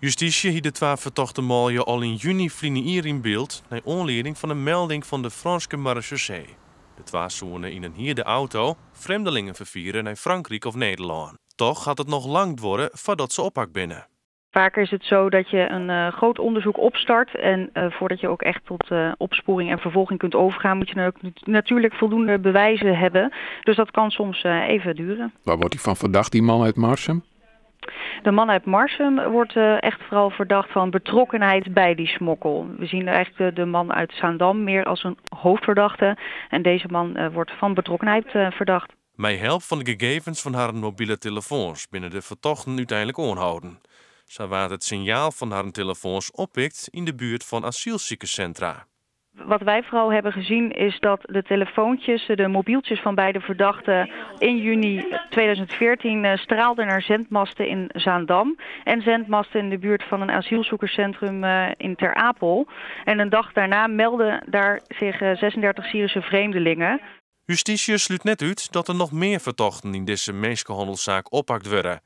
Justysje hie de twa fertochte manlju al yn juny ferline jier yn byld nei oanlieding fan in melding fan de Frânske marechaussee. De twa soene yn in hierde auto frjemdelingen ferfiere nei Frankryk of Nederlân. Toch hat it noch lang duorre foardat se oppakt binne. Vaker is het zo dat je een groot onderzoek opstart en voordat je ook echt tot opsporing en vervolging kunt overgaan, moet je natuurlijk voldoende bewijzen hebben. Dus dat kan soms even duren. Waar wordt hij van verdacht, die man uit Marsum? De man uit Marsum wordt echt vooral verdacht van betrokkenheid bij die smokkel. We zien eigenlijk de man uit Zaandam meer als een hoofdverdachte. En deze man wordt van betrokkenheid verdacht. Mei help fan de gegevens fan harren mobile telefoans binne de fertochten úteinlik oanholden. Sa waard it sinjaal fan harren telefoans oppikt yn de buert fan asylsikerssintra. Wat wij vooral hebben gezien is dat de telefoontjes, de mobieltjes van beide verdachten in juni 2014 straalden naar zendmasten in Zaandam en zendmasten in de buurt van een asielzoekerscentrum in Ter Apel. En een dag daarna meldden daar zich 36 Syrische vreemdelingen. Justysje slút net út dat der noch mear fertochten yn dizze minskehannelsaak oppakt wurde.